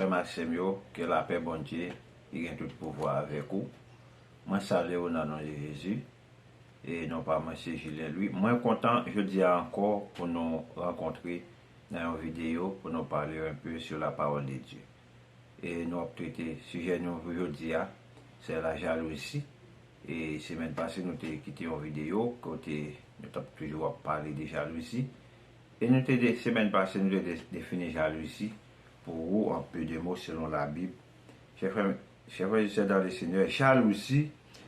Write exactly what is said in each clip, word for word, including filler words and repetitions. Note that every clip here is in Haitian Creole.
Frè m ak sè m yo, ke lapè Bondye ki gen tout pouvwa avèk ou. Mwen salye w nan non de Jezi. E non pa mwen, se Julien Louis. Mwen kontan jodi a ankò pou nou rankontre nan yon videyo pou nou pale un peu sur la parole de Dieu. E nou ap trete sijè nou pou jodi a, se la jalouzi. E semèn pase nou te kite yon videyo kote nou t ap toujou ap pale de jalouzi. E nou te de, semèn pase nou te de, defini jalouzi pou ou an peu de mo selon Labib. Chè frè, chè frè e sè dans le Seigneur, jalouzi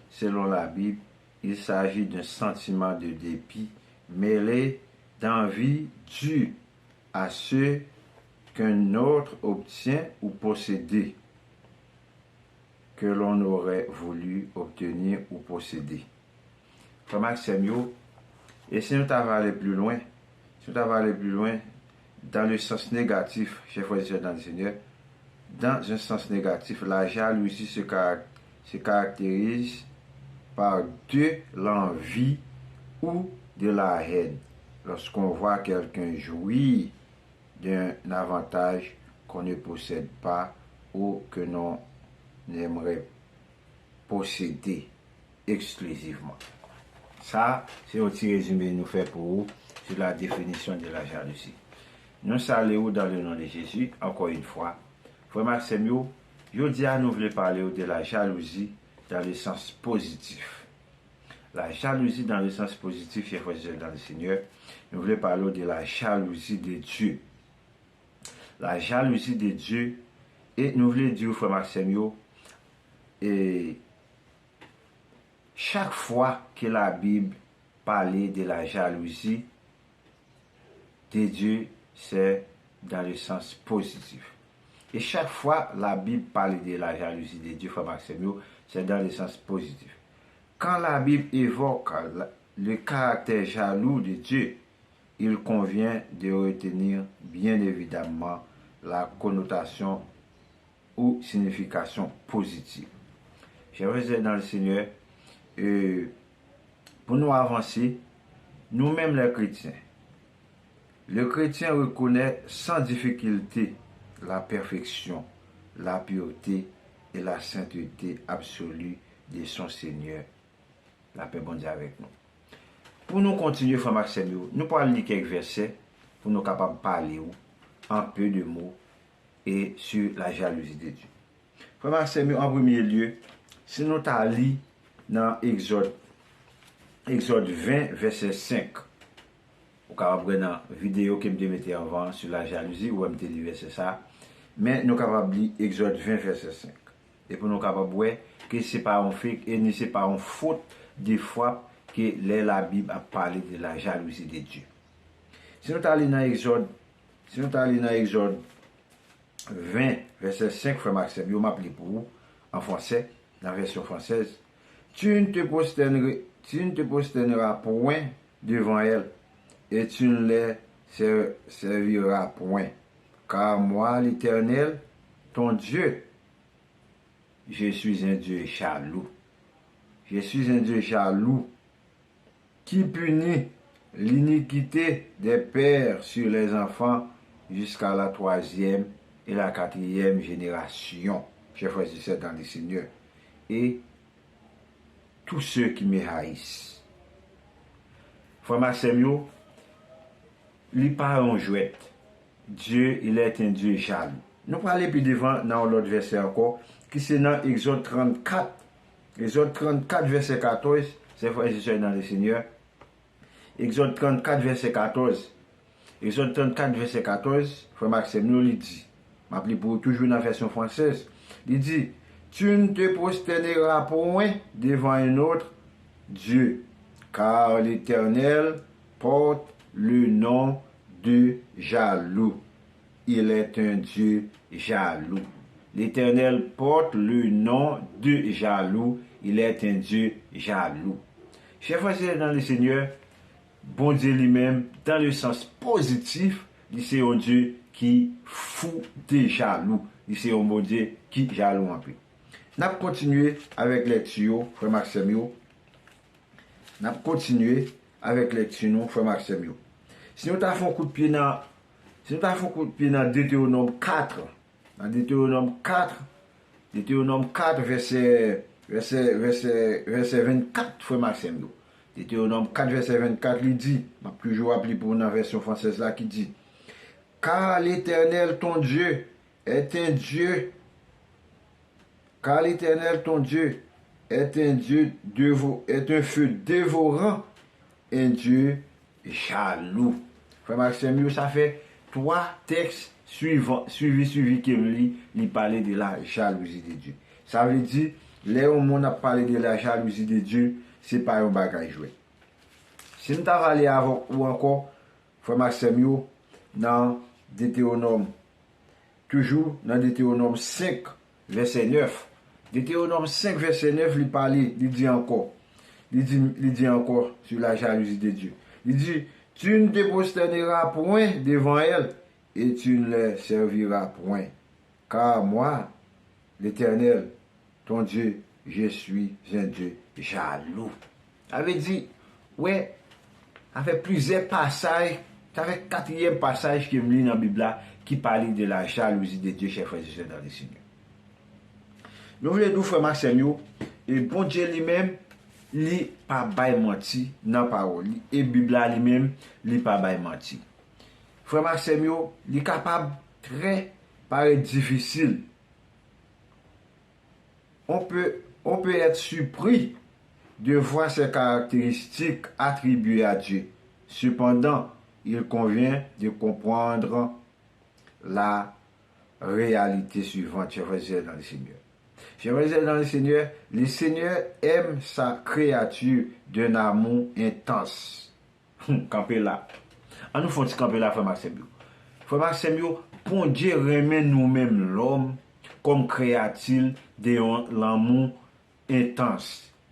selon Labib, il s'agit d'un sentiment de dépit mêlé d'envie due à ce qu'un autre obtient ou posséder, que l'on aurait voulu obtenir ou posséder. Frè m ak sè m yo, e si nou ta va ale pli lwen, si nou ta va ale pli lwen, dans le sens négatif, chè frè e sè dans le Seigneur, dans un sens négatif, la jalousie se, carac- se caractérise par de l'envie ou de la haine lorsqu'on voit quelqu'un jouir d'un avantage qu'on ne possède pas ou que l'on aimerait posséder exclusivement. Sa, se yon ti rezime nou fè pou ou sur la définition de la jalousie. Nou salye ou dans le nom de Jésus, encore une fois. Frè m ak sè m yo, jodi a nou vle pale ou de la jalouzi dans le sens positif. La jalouzi dans le sens positif, chè frè e sè dans le Seigneur, nou vle pale ou de la jalouzi de Dieu. La jalouzi de Dieu, e nou vle di w, frè m ak sè m yo, e chak fwa ke Labib pale de la jalouzi de Dieu, c'est dans le sens positif. E chak fwa Labib pale de la jalouzi de Dieu, frè m ak sè m yo, c'est dans le sens positif. Quand la Bible évoque la- le caractère jaloux de Dieu, il convient de retenir bien évidemment la connotation ou signification positive. Chè frè e sè dans le Seigneur, e, pou nou avanse, nou menm lè kretyen, le chrétien reconnaît sans difficulté la perfection, la pureté et la sainteté absolue de son Seigneur. Lapè Bondye avèk nou. Pou nou kontinye, frè m ak sè m yo, nou pral li kèk vèsè pou nou kapab pale w en peu de mots et sur la jalousie de Dieu. Frè m ak sè m yo, an premye lye, si nou ta li nan Egzòd, Egzòd ven, vèsè senk, ou kapab wè nan videyo ke m te mete anvan an sou la jalouzi, ou wè m te li vèsè sa. Men nou kapab li Egzòd ven, vèsè senk. E pou nou kapab wè ke se pa yon fek e ni se pa yon fot de fwap ke lè Labib ap pale de la jalouzi de Dye. Si nou ta li nan Egzòd, si nou ta li nan Egzòd ven, vèsè senk, frè m ak sè m yo, m ap li pou ou, an fransè, nan vèsyon fransèz. Tu ne te prosterneras, tu ne te prosterneras point devant elle, et tu ne les ser- serviras point, car moi, l'Éternel, ton Dieu, je suis un Dieu jaloux. Je suis un Dieu jaloux, qui punit l'iniquité des pères sur les enfants jusqu'à la troisième et la quatrième génération. Chè frè e sè dans le Seigneur. Et tous ceux qui me haïssent. Frè m ak sè m yo, li pa yon jwèt. Dieu, il est un Dieu jaloux. Nou prale pi devan nan yon lòt vèsè ankò, ki se nan Egzòd trannkat. Egzòd trannkat, vèsè katòz, chè frè e sè dans le Seigneur. Egzòd trannkat, vèsè katòz. Egzòd trannkat, vèsè katòz, frè m ak sè m yo, li di, m ap li pou ou toujou nan vèsyon fransèz. Li di, tu ne te prosterneras point devant un autre Dieu, car l'Éternel porte le nom de jaloux. Il est un Dieu jaloux. L'Éternel porte le nom de jaloux. Il est un Dieu jaloux. Chè frè e sè dans le Seigneur, Bondye li menm, dans le sens positif, li se yon Dye ki fou de jalou. Li se yon Bondye ki jalou anpil. N ap kontinye avèk lèkti yo, frè m ak sè m yo. N ap kontinye avèk lèkti nou, frè m ak sè m yo. Si nou ta fè yon kout pye nan, si nou ta fè yon kout pye nan Detewonòm kat, Nan Detewonòm kat, Detewonòm kat, vèsè, vèsè, vèsè, vèsè vennkat, frè m ak sè m yo. Detewonòm kat, vèsè vennkat, li di, m ap toujou ap li pou w nan vèsyon fransèz la ki di, Car l'Éternel ton Dieu est un Dieu, car l'Éternel ton Dieu est un Dieu devo, est un feu dévorant, un Dieu jaloux. Frè m ak sè m yo, sa fè twa tèks swivan, swivi, swivi ke m li, li pale de la jalouzi de Dye. Sa vle di, lè yon moun ap pale de la jalouzi de Dye, se pa yon bagay jwèt. Si m ta va li avèk ou ankò, frè m ak sè m yo, nan Detewonòm, toujou nan Detewonòm senk, vèsè nèf. Detewonòm senk, vèsè nèf, li pale, li di ankò. Li di, li di ankò sur la jalousie de Dieu. Li di, Tu ne te prosterneras point devant elle, et tu ne les serviras point. Car moi, l'Éternel, ton Dieu, je suis un Dieu jaloux. Sa vle di, wè, avèk plizyè pasaj, sa fè katriyèm pasaj ke m li nan Bib la ki pale de la jalouzi de Dye, chè frè e sè nan le Senyè. Nou vle di w, frè m ak sè m yo, e Bondye li menm, li pa bay manti nan pawòl li, e Bib la li menm, li pa bay manti. Frè m ak sè m yo, li kapab trè parèt difisil. On peut, on peut être surpris de voir ces caractéristiques attribuées à Dieu. Cependant, il convient de comprendre la réalité suivante, chers frères et sœurs dans le Seigneur. Chers frères et sœurs dans le Seigneur, le Seigneur aime sa créature d'un amour intense. Hmm, kanpe la. Ann nou fè yon ti kanpe la, frè m ak sè m yo. Frè m ak sè m yo, Bondye renmen nou menm lòm kòm kreyati l de yon lanmou entans,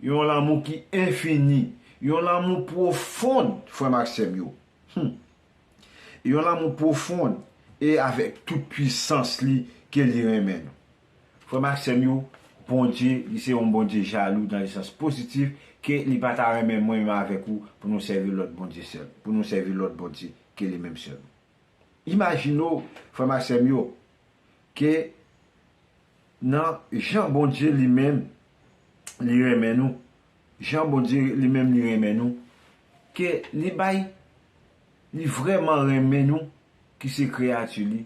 yon lanmou ki enfini, yon lanmou pwofon, frè m ak sè m yo. Hmm. Yon lanmou pwofon e avèk tout pwisans li ke li renmen nou. Frè m ak sè m yo, Bondye, li se yon Bondye jalou nan le sans pozitif, ke li pa ta renmen mwen menm avèk ou pou nou sèvi lòt bondye sèl, pou nou sèvi lòt bondye ke li menm sèl. Imajine w, frè m ak sè m yo, ke nan jan Bondye li menm, li renmen nou, jan Bondye li menm li renmen nou, ke li bay, li vrèman renmen nou, ki se kreyati li,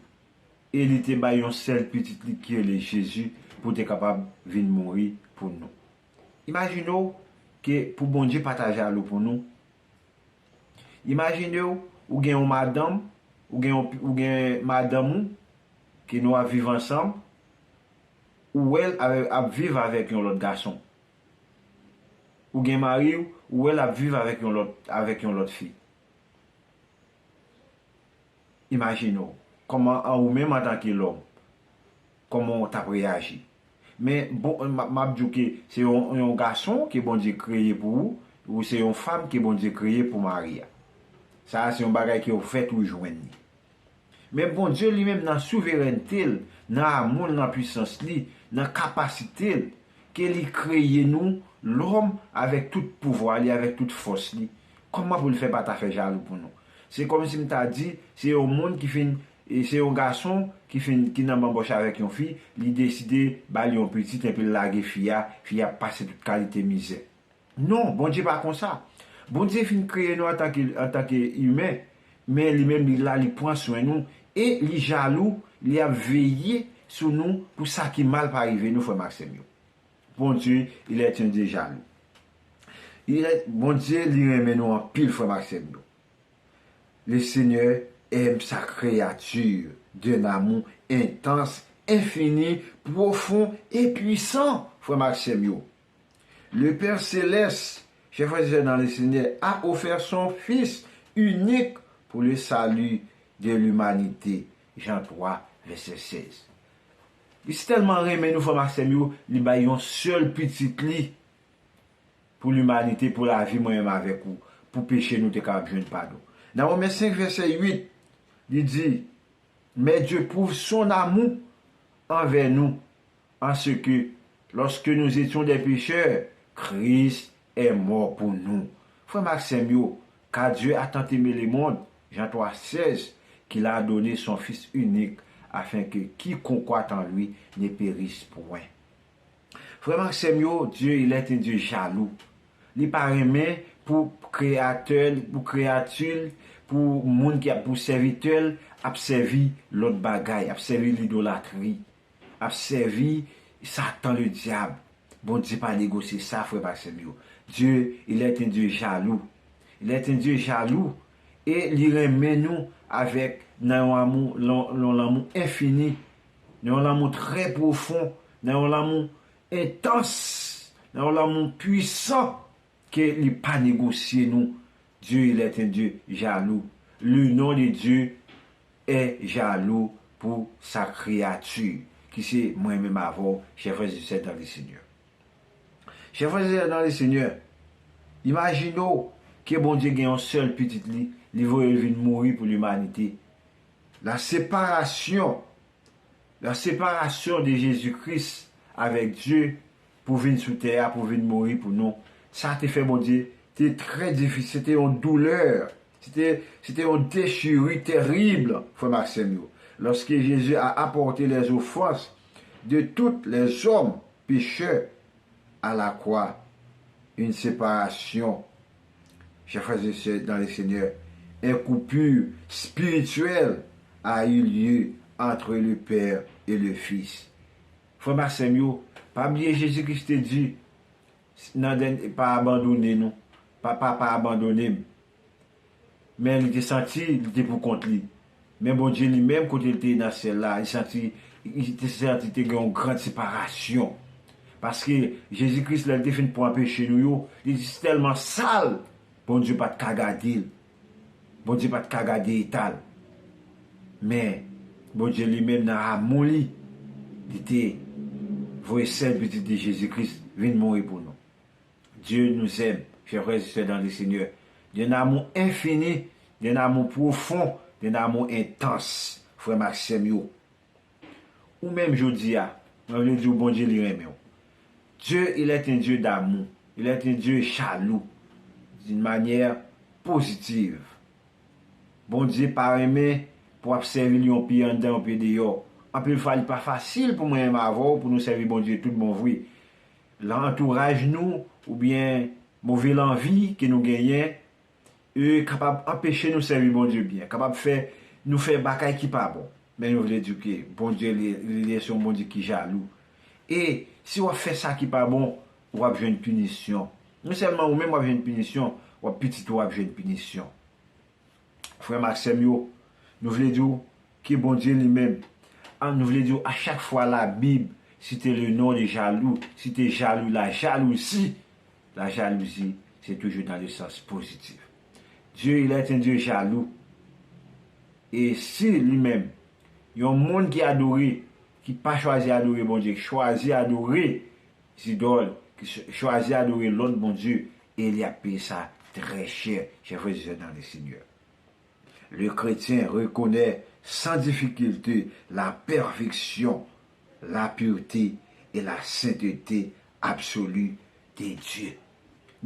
e li te bay yon sèl pitit li ki rele Jezi pou te kapab vin mouri pou nou. Imajine w ke pou Bondye pa ta jalou pou nou. Imajine w, ou gen yon madanm, ou gen yon, ou gen madanm ou, ke nou ap viv ansanm, ou wè l ap, ap viv avèk yon lòt gason. Ou gen mari w, ou wè l ap viv avèk yon lòt, avèk yon lòt fi. Imajine w, kòman an ou menm antanke lòm, kòman w t ap reyaji? Men, bon, m ap, m ap di w ke se yon, yon gason ke Bondye kreye pou ou, ou se yon fanm ke Bondye kreye pou mari a. Sa a se yon bagay ke w fèt ou jwenn li. Men Bondye li menm nan souverènte l, nan amou l, nan pwisans li, nan kapasite l, ke li kreye nou, lòm, avèk tout pouvwa li, avèk tout fòs li. Kòman pou l fè pa ta fè jalou pou nou? Se kòmsi m ta di, se yon moun ki fin, e se yon gason ki fin, ki nan banbòch avèk yon fi, li deside ba l yon pitit epi l lage fi a, fi a ap pase tout kalite mizè. Non, Bondye pa konsa. Bondye fin kreye nou antanke, antanke imen, men li menm li la, li pran swen nou, e li jalou, li ap veye sou nou pou sa ki mal pa rive nou, frè m ak sè m yo. Bondye, il est un Dieu jaloux. Il est, Bondye, li renmen nou anpil, frè m ak sè m yo. Le Seigneur aime sa créature d'un amour intense, infini, profond et puissant, frè m ak sè m yo. Le Père Céleste, chers frères et sœurs dans le Seigneur, a offert son Fils unique pour le salut de l'humanité. Jean trois, verset seize. Li si tèlman renmen nou, frè m ak sè m yo, li bay yon sèl pitit li pou limanite, pou lavi mwen menm avèk ou, pou peche nou te kapab jwenn padon. Nan Women senk, vèsè uit, li di, Mais Dieu prouve son amour envers nous, en ce que, lorsque nous étions des pécheurs, Christ est mort pour nous. Frè m ak sè m yo, car Dieu a tant aimé le monde, Jean trois seize, qu'il a donné son Fils unique, afin que quiconque croit en lui ne périsse point. Frè m ak sè m yo, Dieu, il est un Dieu jaloux. Li pa renmen pou kreyatè, pou kreyati l, pou moun ki ap, pou sèvitè l ap sèvi lòt bagay, ap sèvi lidolatri, ap sèvi Satan le dyab. Bondye pa negosye sa, frè m ak sè m yo. Dieu, il est un Dieu jaloux. Il est un Dieu jaloux. E li renmen nou avèk nan yon amou, yon, yon lanmou enfini, nan yon lanmou trè pwofon, nan yon lanmou entans, nan yon lanmou pwisan ke li pa negosye nou. Dieu, il est un Dieu jaloux. Le nom de Dieu est jaloux pour sa créature, ki se mwen menm avè w, chè frè e sè dans le Seigneur. Chè frè e sè dans le Seigneur, imajine w ke Bondye gen yon sèl pitit li, li voye l vin mouri pou limanite. La séparation, la séparation de Jésus-Christ avec Dieu pou vin sou tè a, pou vin mouri pou nou. Sa te fè Bondye te trè difisil, se te yon doulè, se te, se te yon dechiri terib, frè m ak sè m yo. Lorsque Jésus a apporté les offenses de tous les hommes pécheurs à la croix, une séparation, chers frères et sœurs dans le Seigneur, une coupure spirituelle a eu lieu entre le Père et le Fils. Frè m ak sè m yo, pa bliye Jezi Kris te di, nan dèn-, pa abandone nou, pa, pa, pa abandone m. Men li te santi li te pou kont li. Men Bondye li menm, kote l te nan syèl la, li santi, li te santi te gen yon gran separasyon. Paske Jezi Kris, lè l te fin pran peche nou yo, li te tèlman sal, Bondye pa t ka gade l. Bondye pa t ka gade eta l. Men, Bondye li menm, nan amou li, li te voye sèl pitit li, Jezi Kris, vin mouri pou nou. Dieu nous aime, chers frères et sœurs dans le Seigneur, d'un amour infini, d'un amour profond, d'un amour intense, frè m ak sè m yo. Ou menm jodi a, mwen vle di w Bondye li renmen w. Dieu, il est un Dieu d'amour, il est un Dieu jaloux, d'une manière positive. Bondye pa renmen pou w ap sèvi l yon pye anndan, yon pye deyò. Anpil fwa, li pa fasil pou mwen menm avè w pou nou sèvi Bondye tout bon vre. Antouraj nou, oubyen move lanvi ke nou genyen, e kapab anpeche nou sèvi Bondye byen, kapab fè nou fè bagay ki pa bon. Men nou vle di ke Bondye li, li se yon Bondye ki jalou. E si w ap fè sa ki pa bon, w ap jwenn pinisyon. Non sèlman ou menm w ap jwenn pinisyon, w ap pitit ou ap jwenn pinisyon. Frè m ak sè m yo, nou vle di w ke Bondye li menm, an, nou vle di w a chak fwa Labib site le non de jalou, site jalou, la jalouzi, la jalouzi, se toujou dans le sens positif. Dieu, il est un Dieu jaloux. E si li menm, yon moun ki adore, ki pa chwazi adore Bondye, ki chwazi adore zidòl, ki ch-, chwazi adore lòt bondye, e li ap peye sa trè chè, chè frè e sè dans le Seigneur. Le chrétien reconnaît sans difficulté la perfection, la pureté et la sainteté absolue de Dieu.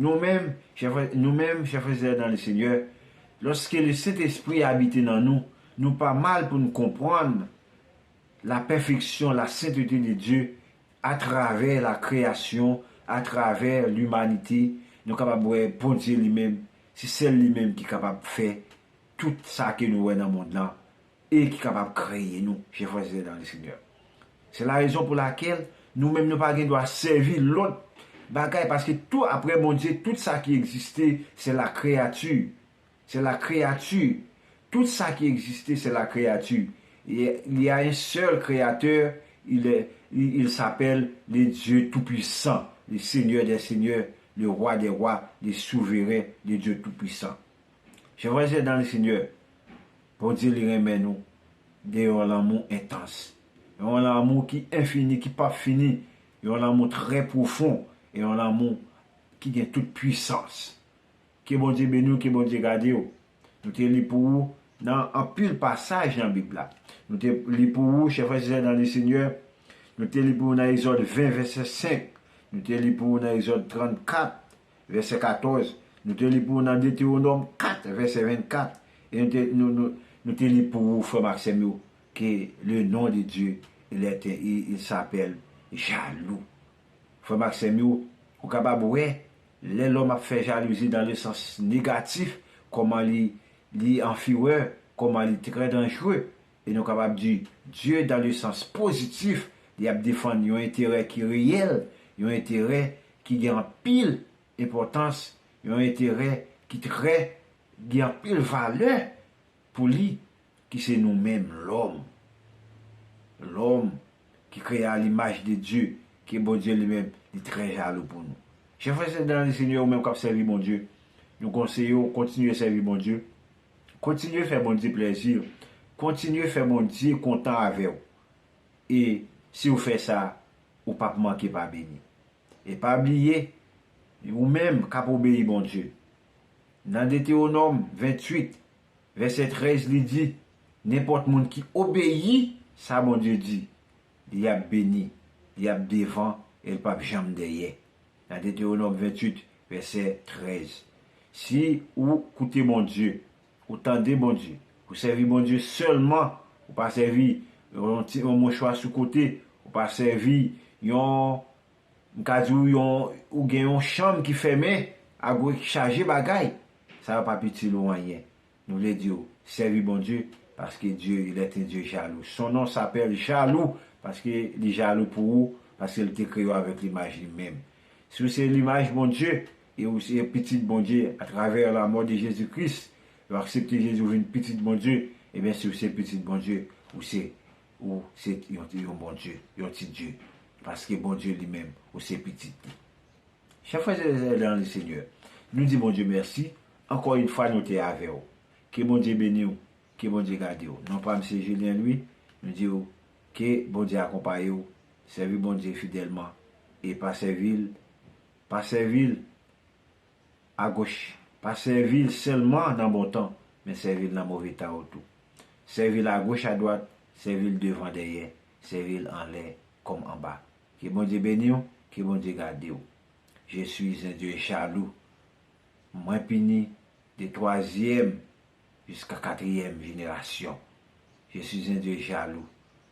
Nou menm, chè frè, nou menm, chè frè e sè dans le Seigneur, lòske le Sentespri abite nan nou, nou pa mal pou n konprann la perfection, la sainteté de Dieu, atravè la kreyasyon, atravè limanite, nou kapab wè Bondye li menm, se sèl li menm ki kapab fè tout sa ke nou wè nan mond lan e ki kapab kreye nou, chè frè e sè dans le Seigneur. Se la rezon pou lakèl nou menm nou pa gen dwa sèvi lòt bagay, paske tou apre Bondye, tout sa ki egziste, se la kreyati. C'est la créature. Tout sa ki egziste, c'est la créature. Il y a un seul créateur, il est, il, il s'appelle le Dieu Tout-Puissant, le Seigneur des Seigneurs, le Roi des Rois, le Souverain, le Dieu Tout-Puissant. Chè frè e sè dans le Seigneur, Bondye li renmen nou de yon lanmou entans, yon lanmou ki enfini, ki p ap fini, yon lanmou trè pwofon, e yon lanmou ki gen tout pwisans. Ke Bondye beni w, ke Bondye gade w. Nou te li pou ou nan anpil pasaj nan Bib la. Nou te li pou ou, chè frè e sè dans le Seigneur, nou te li pou ou nan Egzòd ven, vèsè senk. Nou te li pou ou nan Egzòd trannkat, vèsè katòz. Nou te li pou ou nan Detewonòm kat, vèsè vennkat. E nou te, nou, nou, nou te li pou ou, frè m ak sè m yo, Que le nom de Dieu, il, est, il, il s'appelle jalou. Frè m ak sè m yo, ou kapab wè, lè lòm ap fè jalouzi dans le sens négatif, kòman li, li an firè, kòman li trè danjere. E nou kapab di, Dye dans le sens pozitif, li ap defann yon enterè ki reyèl, yon enterè ki gen anpil enpòtans, yon enterè ki trè gen anpil valè pou li, ki se nou menm, lòm. Lòm ki kreye a limaj de Dye, ke Bondye li menm, li trè jalou pou nou. Chè frè sè dan le Senyè, ou menm k ap sèvi Bondye, nou konseye w, kontinye sèvi Bondye, kontinye fè Bondye plèzi, kontinye fè Bondye kontan avè w. E si w fè sa, ou p ap manke pa beni. E pa bliye, ou menm k ap obeyi Bondye. Nan Detewonòm venntuit, vèsè trèz, li di, nenpòt moun ki obeyi sa Bondye di, li ap beni, li ap devan, e l p ap janm dèyè. Nan Detewonòm venntuit, vèsè trèz. Si ou koute Bondye, ou tande Bondye, ou sèvi Bondye sèlman, ou pa sèvi yon ti, yon mouchwa sou kote, ou pa sèvi yon, m ka di w yon, ou gen yon chanm ki fèmen, ak ki chaje bagay, sa yo p ap itil ou anyen. Nou vle di w, sèvi Bondye, paske Dieu, il est un Dieu jaloux. Son nom s'appelle Jalou, paske li jalou pou ou, paske li te kreye w avèk limaj li menm. Si w se limaj Bondye, e ou se pitit Bondye, atravè lanmò de Jezi Kris, ou aksepte Jezi, ou vin pitit Bondye, ebyen, si w se pitit Bondye, ou se, ou se yon, yon Bondye, yon ti Dye. Paske Bondye li menm, ou se pitit li. Chè frè e sè dan le Senyè, nou di Bondye mèsi, ankò yon fwa nou te avè w. Ke Bondye beni w, ke Bondye gade w. Non pa m se Julien Louis, nou di w ke Bondye akonpaye w, sèvi Bondye fidèlman, e pa sèvi l, pa sèvi l agoch, pa sèvi l sèlman nan bon tan, men sèvi l nan move tan yo tou. Sèvi l agoch adwat, sèvi l devan dèyè, sèvi l anlè kòm anba. Ke Bondye beni w, ke Bondye gade w. Je suis un Dieu jaloux. Mwen pini de twazyèm jiska katriyèm jenerasyon. Je suis un Dieu jaloux.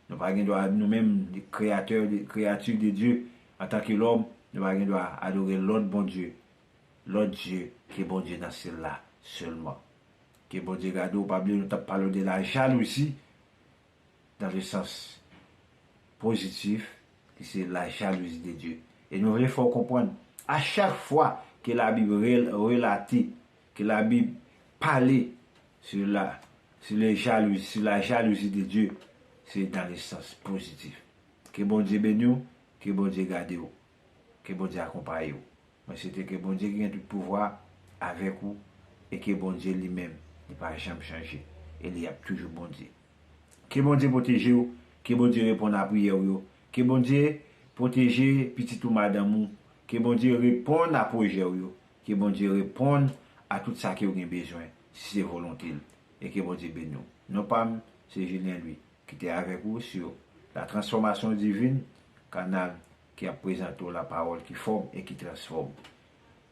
Nou pa gen dwa, nou menm, kreyatè, kreyati de Dye, antanke lòm, nou pa gen dwa adore lòt bondye, lòt dye ke Bondye nan syèl la sèlman. Ke Bondye gade w, pa bliye nou t ap pale w de la jalouzi, dans le sens pozitif, ki se la jalouzi de Dye. E nou vle fè w konprann, a chak fwa ke Labib re-, relate, ke Labib pale sur la, sur les jalousies, sur la jalousie de Dieu, se dans le sens pozitif. Ke Bondye beni w, ke Bondye gade w, ke Bondye akonpaye w. Mwen swete ke Bondye ki gen tout pouvwa avèk ou e ke Bondye li menm, li pa janm chanje e li ap toujou Bondye. Ke Bondye pwoteje w, ke Bondye reponn a priyè w yo, ke Bondye pwoteje pitit ou madanm ou, ke Bondye reponn a pwojè w yo, ke Bondye reponn a tout sa ke w gen bezwen, si se volonte l, e ke Bondye beni w. Non pa m, se Julien Louis. Ki te avèk ou sou La Transformation Divine, kanal ki ap prezante w lapawòl ki fòme e ki transfòme.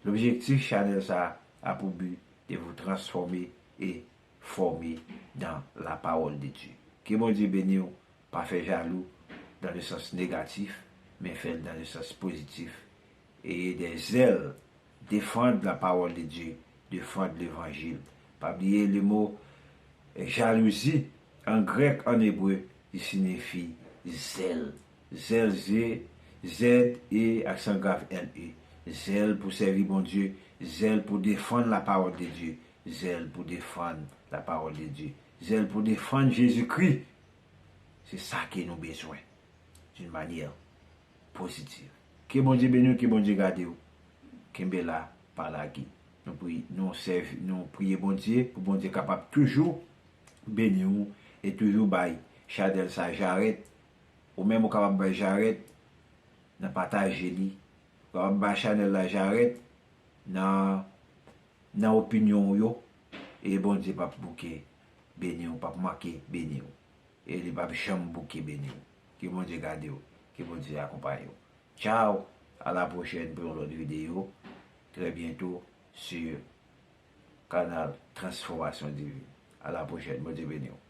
Lobjektif chanèl sa a a pou bi de vous transformer et former dans la parole de Dieu. Ke Bondye beni w, pa fè jalou dans le sens négatif, men fè l dans le sens positif. Ayez des ailes, défendre la parole de Dieu, défendre l'évangile. Pa bliye le mo jalouzi an grèk, an ebre, li siyifi zèl. Zèl, ze, zèd, e aksan grav, èl e. Zèl pou sèvi Bondye, zèl pou defann lapawòl de Dye, zèl pou defann lapawòl de Dye, zèl pou defann Jezikri. Se sa ke nou bezwen, d'une manière positive. Ke Bondye beni w, ke Bondye gade w. Kenbe la, pa lage. Nou pri-, nou sèvi, nou priye Bondye pou Bondye kapab toujou beni w e toujou bay chanèl sa jarèt. Ou menm ou kapab bay jarèt nan pataje li. Ou kapab bay chanèl la jarèt nan, nan opinyon w yo. E Bondye p ap bouke beni w, p ap manke beni w. E li p ap janm bouke beni w. Ke Bondye gade w. Ke Bondye akonpaye w. Ciao, à la prochaine pour yon lòt videyo. Très bientôt sur kanal Transformation Divine. À la prochaine. Bondye beni w.